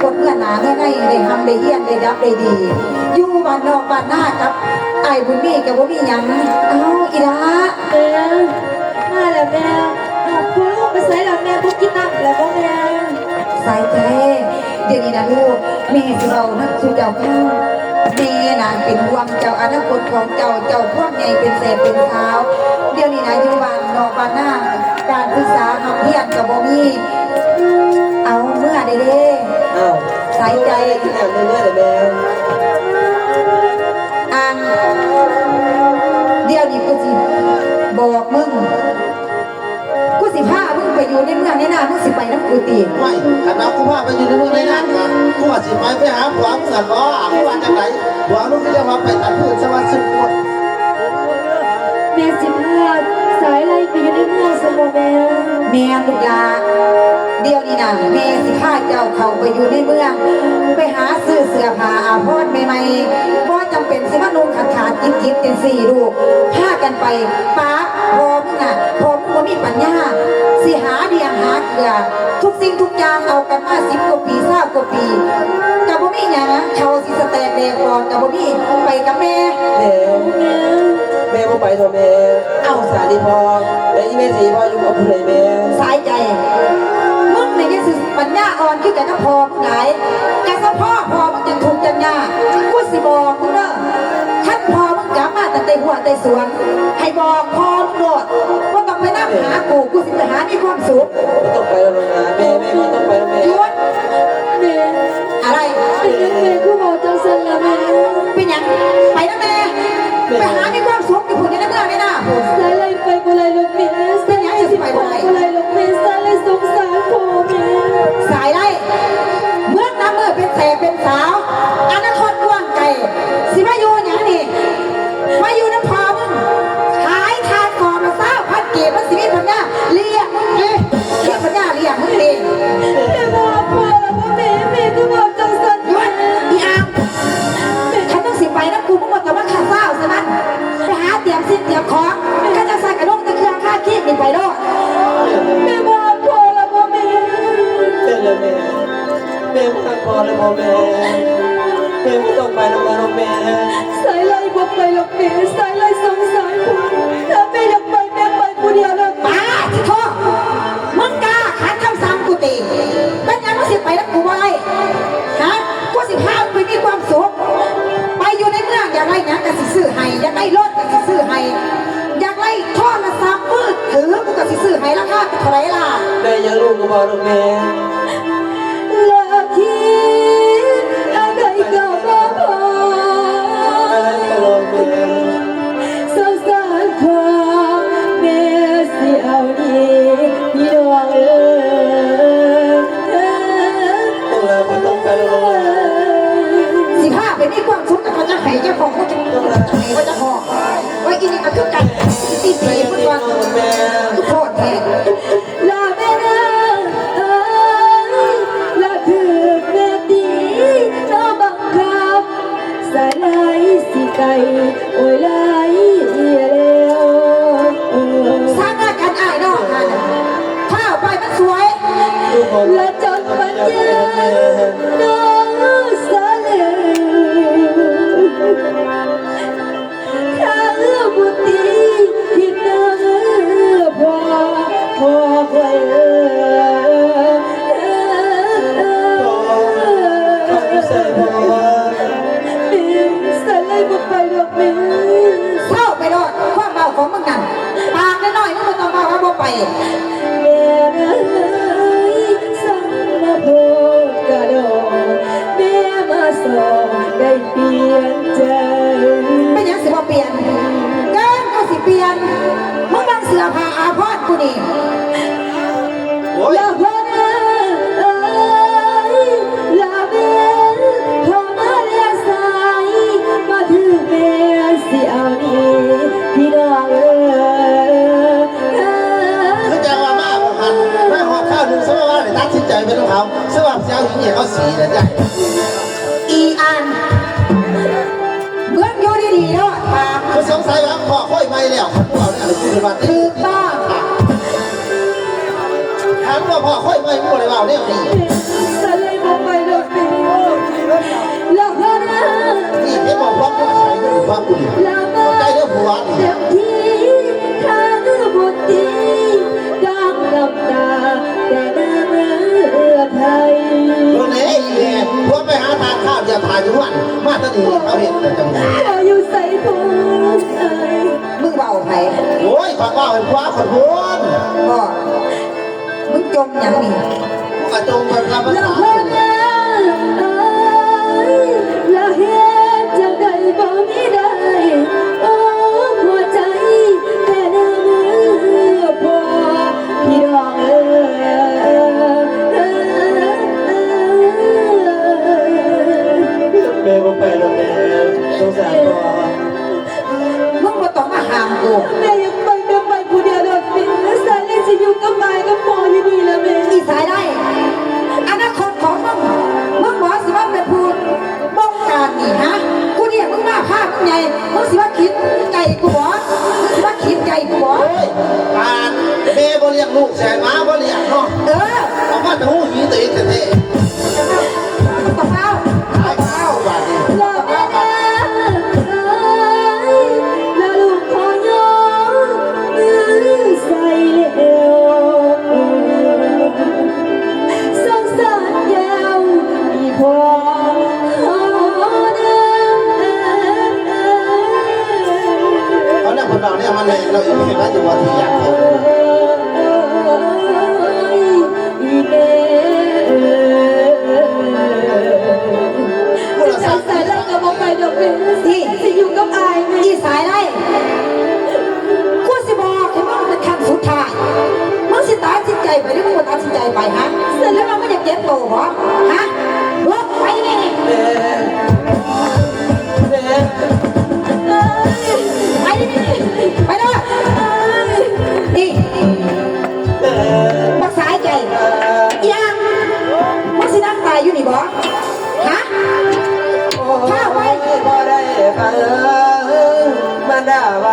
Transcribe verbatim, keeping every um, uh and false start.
คนเมืองหนาเมืองในได้ร่ำได้เรียนได้ดับได้ดี อยู่บ้านนอกบ้านนากับอ้ายบุญมีก็บ่มีหยัง เอ้า อีหล่า แม่ มาแล้วแม่ น้องผู้ลูกไปไสล่ะแม่ บ่กินน้ำแล้วบ่แม่ สายใจ เดี๋ยวนี้นะลูก แม่สิเว้านำสู่เจ้าฟัง แม่น่ะเป็นห่วงเจ้า อนาคตของเจ้า เจ้าพร้อมใหญ่เป็นแสบเป็นสาว เดี๋ยวนี้นะอยู่บ้านนอกบ้านนา การศึกษาร่ำเรียนก็บ่มี เอาเมือได้เด้ อ้าว สายใจ เมือได้เด้ เมือได้เด้ อัน เดี๋ยวนี้กูสิบอกมึง กูสิพามึงไปอยู่ในเมืองในนา มึงสิไปนำกูติ ไม่ คันว่ากูพาไปอยู่ในเมืองในนา กูว่าสิไป ไปหาผัวมึงซั่นบ่ มึงว่าจั่งใด ผัวมึงก็เรียกว่าไปตัดพืชสวัสดิ์สุข แม่สิพาสายไล่ไปอยู่ในเมืองซั่นบ่แม่ แม่นลูกหล่า เดี๋ยวนี้นะแม่สิพาเจ้าเข้าไปอยู่ในเมือง ไปหาซื้อเสื้อผ้าอาภรณ์ใหม่ๆ บ่จำเป็นสิมานุ่งขาดๆ จิบๆ จั่งซี้ลูก พากันไป ปะ พ่อมึงน่ะ พ่อมึงบ่มีปัญญา สิหาเลี้ยงหาเกือ ทุกสิ่งทุกอย่างเอากันมาสิบกว่าปี ซาวกว่าปี ก็บ่มีหยัง เขาสิสแตกแดกบอดก็บ่มี ไปกับแม่ แม่ แม่บ่ไปเถาะแม่ เอ้า สาลีพ่อ แล้วอีแม่สิให้พ่ออยู่กับผู้ใดแม่ สายใจ มึงนี่ยังสิปัญญาอ่อนคือกันกับพ่อมึงหลาย กะสะพ้อพ่อมึงจั่งทุกข์จั่งยาก กูสิบอกมึงเด้อ คันพ่อมึงกลับมาตั้งแต่หัวแต่สวน ให้บอกพ่อมึงโลด บ่ต้องไปนำหากู กูสิไปหามีความสุข บ่ต้องไปแล้วนะ แม่ แม่ บ่ต้องไปแล้วแม่ หยุด แม่ อะไร แม่ แม่คือเว้าจั่งซั่นล่ะแม่ เป็นหยัง ไปนำแม่ แม่ ไปหามีความสุขอยู่พุ้น อยู่ในเมืองในนาพุ้น สายไล่ไปบ่ได้ดอกแม่ เป็นหยังจั่งสิไปบ่ได้ บ่ได้ดอกแม่ สายไล่สงสารพ่อแม่ สายไล่ เมืองนำเมืองเป็นแสบเป็นสาว อนาคตกว้างไกล สิมาอยู่หยังนี่ มาอยู่นำพ่อมึง ขายทานสอบละซาวพันกีบ มันสิมีปัญญาเลี้ยงมึงติ มีปัญญาเลี้ยงมึงติ แม่บ่ฮักพ่อแล้วบ่แม่ แม่คือเว้าจั่งซั่น หยุด อีอาม คันมึงสิไปนำกู มึงบ่ต้องมาฆ่าซาวซะมัน ไปหาเตรียมสิ่งเตรียมของ คันจั่งซั่นก็ลงแต่เครื่องคาคีบนี่ไปโลด แม่บ่ฮักพ่อแล้วบ่แม่ เป็นแล้วแม่ แม่บ่ฮักพ่อแล้วบ่แม่ แม่บ่ต้องไปนำกันหรอกแม่ สายไล่บ่ไปหรอกแม่ สายไล่สงสารพ่อ ถ้าแม่อยากไปแม่ไปผู้เดียวเลย ป้าดโธ่ มึงกล้าขัดคำสั่งกูติ เป็นหยังมึงสิไปนำกูบ่ได้ ฮะ กูสิพามึงไปมีความสุข ไปอยู่ในเมืองอยากได้หยังก็สิซื้อให้ อยากได้รถก็สิซื้อให้ อยากได้โทรศัพท์มือถือกูก็สิซื้อให้ ราคาเท่าไหร่ล่ะ ได้หยังลูกก็บอกลูกแม่ เลิกคิดอะไรก็บ่พอ อะไรก็บอกแม่ สงสารพ่อแม่สิเอาดีพี่น้องเอ้ย ต้องลาบ่ต้องไปแล้ว สิพาไปมีความสุขกับเขาจะให้เจ้าของเขาจะ ต้องลา ให้ว่าเจ้าของ ว่าอีนี่ก็คือกัน สิตีพุทธก่อน แม่ ทุกโทษแท้ ลาแม่นางเอ้ย ลาถือแม่ตีน้องบังคับ สายลายสิไกล โอ้ยลายแล้ว สร้างงานกันอ้ายน้องหัน ข้าวไปมันสวย ละจนปัญญาน้องสะเหลือ ถ้าเอื้อบุตรีที่เอื้อพ่อ พ่อคอยเอื้อ พ่ออยู่ใสพ่อ แม่สายไล่บ่ไปดอกแม่ เศร้าไปโลด ความเว้าของมึงนั่น ปากน้อยๆ มึงบ่ต้องเว้าว่าบ่ไป แม่เอ้ย สั่งมาโพดกะดอก แม่มาสอนได้เปลี่ยนใจ เป็นหยังสิบ่เปลี่ยน เด้อ กูสิเปลี่ยน มึงเบิ่งเสื้อผ้าอาภรณ์กูนี่ โอ้ย ละหัวหน้าเอ้ย ละแม่นพ่อมาแล้วสาย มาถือแม่สิเอานี่พี่น้องเอ้ย คือจังว่ามาบ่ทัน มาฮอดคราวหนึ่ง สมมุติว่าได้ตัดสินใจเป็นของเขา สำหรับเสียงหญิงเนี่ยเขาสีเลยจ้ะ อีอัน เบิ่งอยู่ดีๆ เนาะ ถาม คือสงสัยว่าพ่อค่อยไม่แล้ว คันพ่อเนี่ยคือว่า ถูกต้อง ถามว่าพ่อค่อยไม่ บ่ได้เว้าแนวนี้ สะเลยบ่ไปดอก ตะดีเขาเห็นแต่จมูก เธออยู่ใส่ผมเอ้ย มึงเว้าไผ โอ้ยขอดว่าเป็นผัวขอดพูน บ่มึงจมหยังนี่ มึงกระจงเป็นรับภา ละ ษา หัวหน้าเอ้ยละเฮ็ดจังใดบ่มีได้โอ้หัวใจแต่เนื้อมือพ่อพี่น้องเอ้ย แม่บ่ไปแล้วแม่สงสารพ่อ มึงบ่ต้องมาห้ามกู แม่อยากไปแม่ไปผู้เดียวโดดเด่นแม่สายเล่นสิอยู่กับไม้กับปออยู่นี่แหละแม่ อีสายได้ อนาคตของมึง มึงบ่สิมาเป็นผู้บงการนี่ฮะ กูเรียกมึงมาพามึงไง มึงสิมาคิดใจกูบ่มึงสิมาคิดใจกูบ่ โอ้ยปานแม่บ่เลี้ยงลูกแสนหมาบ่เลี้ยงเนาะ เออ เอามาแต่หูหีตัวเองแท้ มึงต้องเล่า ๆตายเปล่าบาดนี้ หลอกแม่เอ้ยแล้วลูกขอยอมใส่แล้วสงสารแก้วอีพ่อ เขาเนี่ยคนเราเนี่ยมันเลยเราอยู่ที่บ้านอยู่วันที่อยากเขา อีแม่เอ้ย ผู้ละสาม ใส่แล้วก็บอกไปดอกเป็นสิสิอยู่กับอายแม่ อีสายได้ กูสิบอกให้มึงเป็นครั้งสุดท้าย มึงสิตัดสินใจไปหรือมึงบ่ตัดสินใจไปฮะ เสร็จแล้วมึงอยากเจ็บตัวบ่ฮะลุกไปนี่ แม่แม่ ไปนี่ไปเลยนี่ แม่ บักสายใจอีหยังมึงสินั่งตายอยู่นี่บ่ฮะ ข้าไป บ่ได้ไปเอิ้นมันด่าว่า